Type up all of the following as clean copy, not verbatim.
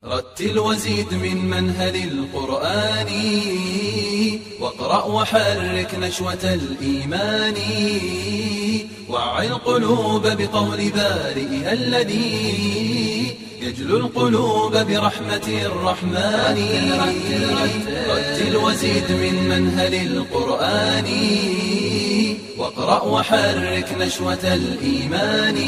رتل وزيد من منهل القرآن واقرأ وحرك نشوة الإيمان وعي القلوب بقول بارئها الذي يجلو القلوب برحمة الرحمن. رتل وزيد من منهل القرآن واقرأ وحرك نشوة الإيمان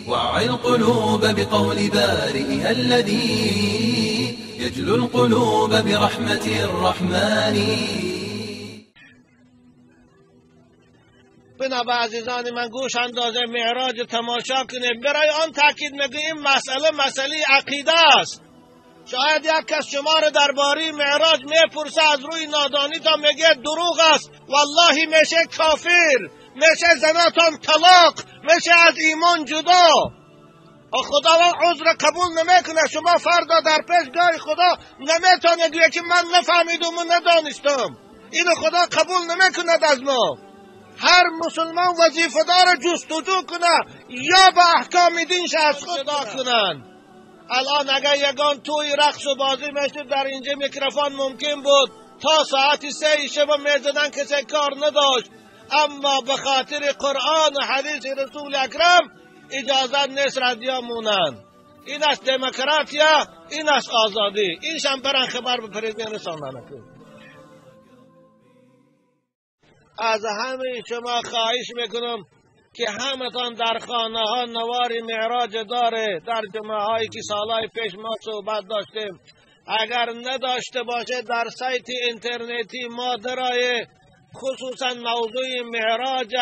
وعي القلوب بقول بارئها الذي يجلو القلوب برحمة الرحمن. بنا عزیزان من گوش اندازه معراج تماشا کنه. برای آن تاکید میگوییم مسئله مسئله عقیده است. شاید یک کس شما رو درباره معراج میپرسه از روی نادانی تا میگه دروغ است، والله میشه کافر، میشه زناتان طلاق، میشه از ایمان جدا. خدا عذر قبول نمیکنه. شما فردا در پیشگاه خدا نمیتونه گویه که من نفهمیدم و ندانستم. اینو خدا قبول نمیکند از ما. هر مسلمان وظیفه داره جستجو کنه یا به احکام دینش از خود جدا کنن. الان اگر یگان توی رقص و بازی میشد در اینجا میکروفون ممکن بود تا ساعت 3 شب میزدن، کسی کار نداشت. اما به خاطر قرآن و حدیث رسول اکرم اجازه نیست ردیا مونن. این است دموکراتیا، این است آزادی. این شم برن خبر به پرزیدنت رساندن. از همه شما خواهش میکنم که همتان در خانه ها نوار معراج داره. در جمعه هایی که سالهای پیش ما صحبت داشتیم، اگر نداشته باشه در سایت اینترنتی ما درایه، خصوصا موضوع معراج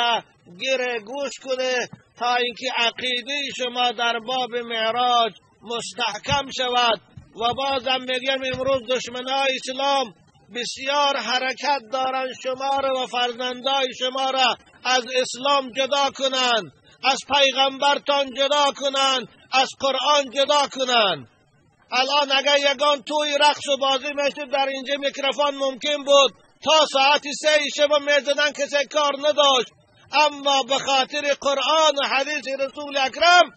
گیره گوش کنه تا اینکه عقیده شما در باب معراج مستحکم شود. و بازم میگم امروز دشمنای اسلام بسیار حرکت دارن شما را و فرزندای شما را از اسلام جدا کنن، از پیغمبرتان جدا کنن، از قرآن جدا کنن. الان اگر یگان توی رقص و بازی میشد در اینجا میکروفون ممکن بود تا ساعت 3 شب میزدن، کسی کار نداشت. اما به خاطر قرآن و حدیث رسول اکرم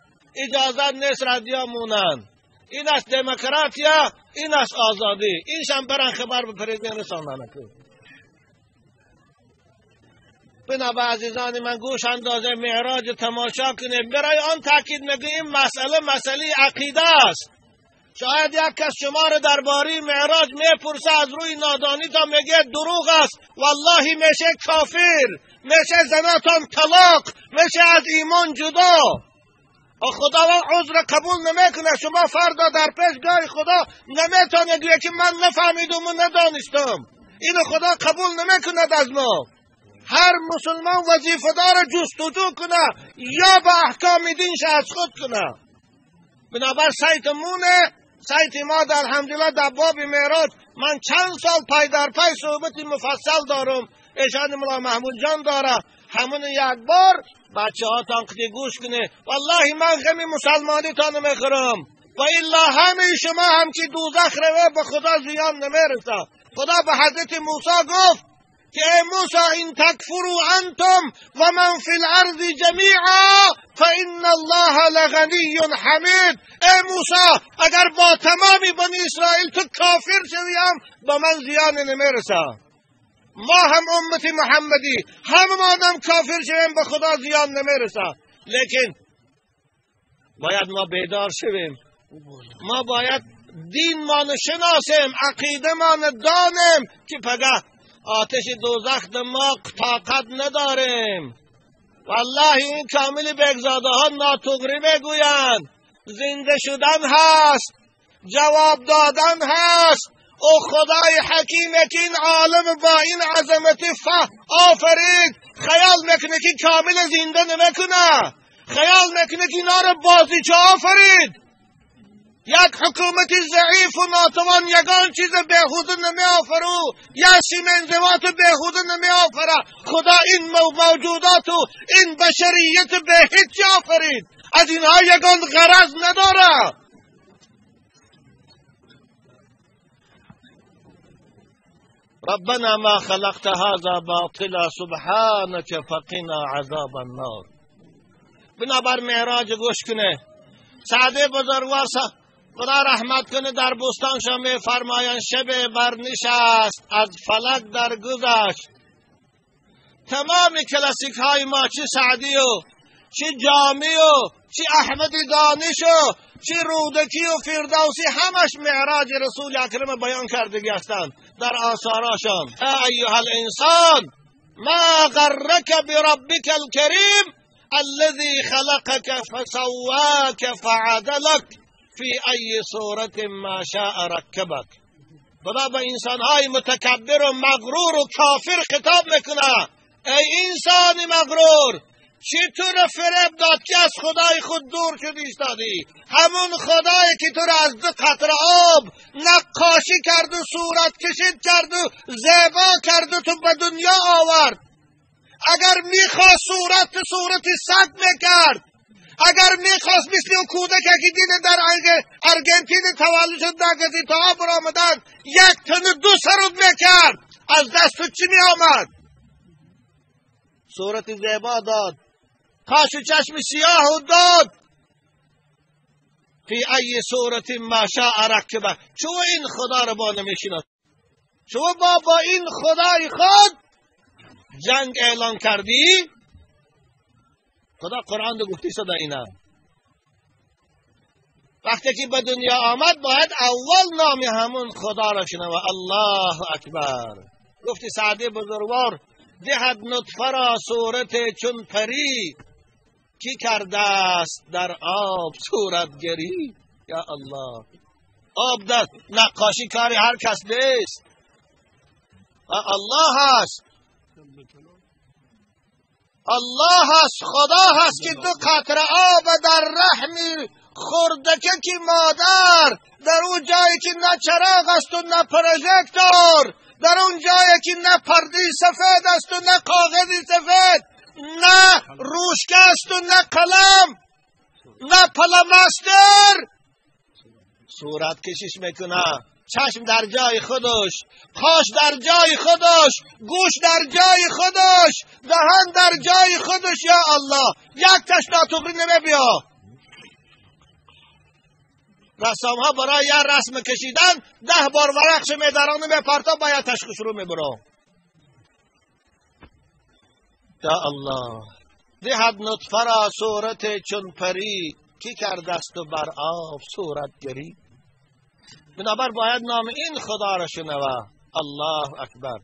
اجازه نیست ردیا مونن. این است دموکراتیا، این است آزادی. این شم برن خبر به پرزیدنت رساندن. بنا عزیزان من گوش اندازه معراج تماشا کنه. برای آن تاکید میگوییم مسئله مسئله عقیده است. شاید یک کس شما رو درباره معراج میپرسه از روی نادانی تا میگه دروغ است، والله میشه کافر، میشه زناتان طلاق، میشه از ایمان جدا. خدا عذر قبول نمیکنه. شما فردا در پیشگاه خدا نمیتونه گویه که من نفهمیدم و ندانستم. اینو خدا قبول نمیکند از ما. هر مسلمان وظیفه داره جستجو کنه یا به احکام دینش از خود کنه. بنابر سایت مونه، سایت ما در الحمدلله در باب معراج من چند سال پای در پای صحبت مفصل دارم. ایشان ملا محمود جان داره. همون یک بار بچه ها تان قدی گوش کنه. والله من غم مسلمانی تا نمیخورم و الا همه شما هم که دوزخ روه به خدا زیان نمیرسه. خدا به حضرت موسی گفت که ای موسی ان تکفروا انتم و من فی الارض جمیعا فان الله لغنی حمید. ای موسی اگر با تمام بنی اسرائیل تو کافر شوی هم به من زیان نمیرسه. ما هم امت محمدی هم آدم کافر شویم به خدا زیان نمیرسه. لیکن باید ما بیدار شویم، ما باید دین ما شناسیم، عقیده ما دانیم که پگه آتش دوزخ ما طاقت نداریم. والله این کامل بگزاده ها ناتغری میگویند. زنده شدن هست، جواب دادن هست. او خدای حکیم که این عالم با این عظمت آفرید، خیال میکنه که کامل زنده نمیکنه، خیال میکنه که اینا رو بازیچه آفرید. یک حکومت ضعیف و ناتوان یگان چیز بیهوده نمی آفرو، یک سیمنزوات بیهوده نمی آفره. خدا این موجودات و این بشریت به هیچ آفرید، از اینها یگان غرض نداره. ربنا ما خلقت هذا باطلا سبحانك فقنا عذاب النار. بنابر معراج گوش کنه. سعد بزرگوار خدا رحمت کنه در بستانشان میفرمایند شب برنشست از فلک در گذشت. تمام کلاسیک های ما، چه سعدی و چه جامی و چه احمد دانش و چه رودکی و فردوسی، همش معراج رسول اکرم بیان کردگی هستند در آثاراشان. ایها الانسان ما غرک بربک الکریم الذي خلقك فسواك فعدلك في ای صورت ما شاء رکبک. خدا به انسانهای متکبر و مغرور و کافر خطاب میکنه: ای انسان مغرور، چی تو را فریب داد که از خدای خود دور شدی ایستادی؟ همون خدایی که تو را از دو قطره آب نقاشی کرد و صورت کشید کرد و زیبا کرد و تو به دنیا آورد. اگر میخواست صورت سگ میکرد، اگر میخواست مثل او کودک که دیده در ارگنتین تولد شد در گزیته‌ها برآمدن، یک تن دو سرود میکرد، از دست تو چی میآمد؟ صورت زیبا داد، قاش و چشم سیاه داد. فی ای صورت ما شاء رکبه. چون این خدا رو با نمیشناس، چون با این خدای خود جنگ اعلان کردی. خدا قرآن رو گفتی صدا اینا. وقتی که به دنیا آمد باید اول نام همون خدا را شنوه، الله اکبر. گفتی سعدی بزرگوار: دهد نطفه را صورت چون پری، کی کرده است در آب صورت گری. یا الله، آب در نقاشی کاری هر کس نیست، الله هست، الله هست، خدا هست که دو قطره آب در رحم خوردکه که مادر، در اون جایی که نه چراغ است و نه پروژکتور، در اون جایی که نه پرده سفید است و نه کاغذ سفید، نه روشکه است و نه قلم، نه پلمستر، صورت کشش میکنه. چشم در جای خودش، قاش در جای خودش، گوش در جای خودش، دهان در جای خودش. یا الله، یک تش ناتوقی نمیبیا. رسام ها برای یک رسم کشیدن 10 بار ورقش میدرانه میپرتا، باید تشخیص رو میبرا. یا الله، دهد نطفه را صورت چون پری، کی کردست و بر آب صورت گری. بنابر باید نام این خدا را شنوه، الله اکبر.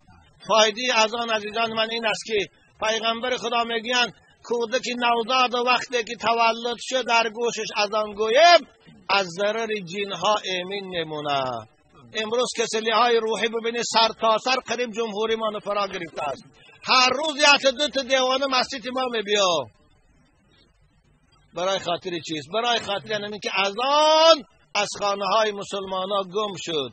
فایده از آن عزیزان من این است که پیغمبر خدا میگویند کودک نوزاد وقتی که تولد شد در گوشش اذان گویم از ضرر جنها ایمن میمونه. امروز کسلی های روحی ببینی سر تا سر قریب جمهوری ما فرا گرفته است. هر روز یک دو تا دیوانه مسجد ما میبیا. برای خاطر چیز؟ برای خاطر یعنی که اذان از خانه های مسلمان ها گم شد.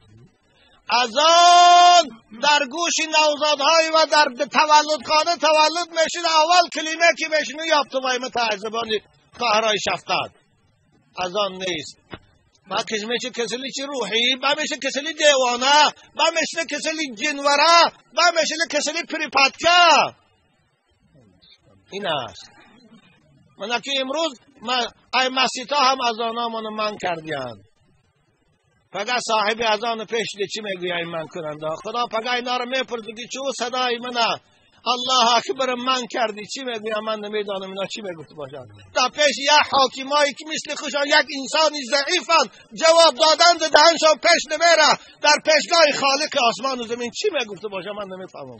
اذان در گوش نوزادهای و در تولدخانه تولد میشد، اول کلمه که میشنو یافت وای متعجبان خواهرای شفقت. اذان نیست. با میشه کسلی چی روحی، با میشه کسلی دیوانه، با میشه کسلی جنوره، با میشه کسلی پریپاتکا. این است. من که امروز ای مسیطا هم اذانامونو من کردیان. پگه صاحب اذان پیش دی چی میگوی من کننده؟ خدا پگه اینا رو میپرسه که چو صدای منه الله اکبر من کردی، چی میگویم؟ من نمیدانم اینا چی میگفت باشن. تا پیش یک حاکمایی که مثل خوشان یک انسانی ضعیفن جواب دادن دهنشان پیش نمیره، در پیشگاه خالق آسمان و زمین چی میگفته باشه من نمیفهمم.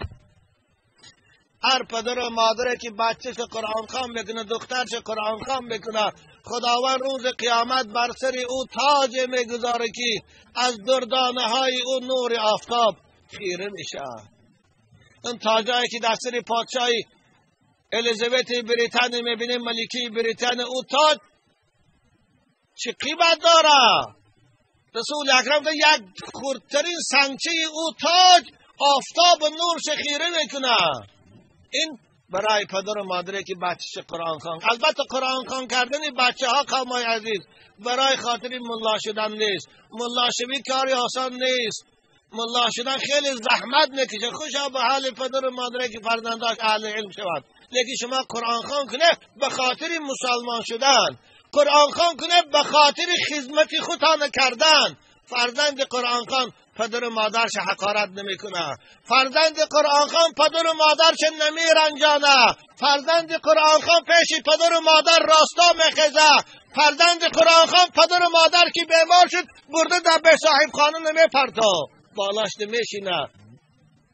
هر پدر و مادره که بچهش قرآن خوان بکنه، دخترش قرآن خوان بکنه، خداوند روز قیامت بر سر او تاج میگذاره که از دردانه های او نور آفتاب خیره میشه. اون تاجایی که در سر پادشاهی الیزابت بریتانیا میبینیم، ملکه بریتانیا، او تاج چه قیمت داره؟ رسول اکرم یک خردترین سنگچه او تاج آفتاب و نورش خیره میکنه. این برای پدر و مادره که بچهش قرآن خوان. البته قرآن خوان کردن بچه ها قومای عزیز برای خاطر ملا شدن نیست. ملا شوی کاری آسان نیست. ملا شدن خیلی زحمت میکشه. خوشا به حال پدر و مادره که فرزنداش اهل علم شود. لیکن شما قرآن خوان کنه به خاطر مسلمان شدن، قرآن خوان کنه به خاطر خدمت خودتان کردن. فرزند قرآن خوان پدر و مادرش حقارت نمیکنه. فرزند قرآن خوان پدر و مادرش نمیرنجانه. فرزند قرآن خوان پیش پدر و مادر راستا میخزه. فرزند قرآن خوان پدر و مادر که بیمار شد برده در به صاحب خانه نمیپرتا، بالاش نمیشینه،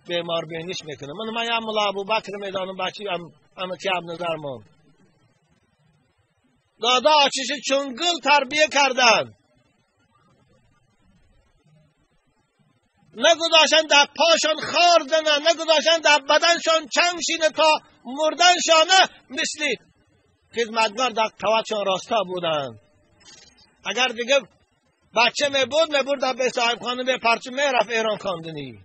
بیمار بینیش میکنه. من یا ملا ابوبکر میدانم بچی ام چی اب نظرمون دادا آچش چونگل تربیه کردن، نگذاشتن در پاشان خار زنن، نگذاشتن در بدنشان چنگ شینه تا مردنشانه، مثل خدمتگار در قوتشان راستا بودن. اگر دیگه بچه می بود در به صاحب خانه به پرچه می رفت ایران خواندنی،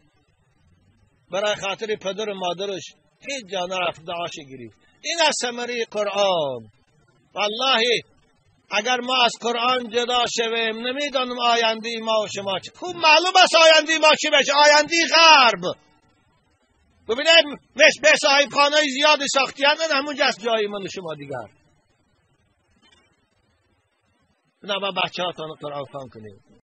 برای خاطر پدر و مادرش هیچ جا نرفت، دعاش گرفت. این از ثمره قرآن. والله اگر ما از قرآن جدا شویم نمیدانم آینده ما و شما چه. خوب معلوم است آینده ما چی بشه، آینده غرب. ببینید به صاحب خانه زیاد ساختیان همون جست جای من و شما دیگر. نه با بچه هاتان قرآن خوان کنید.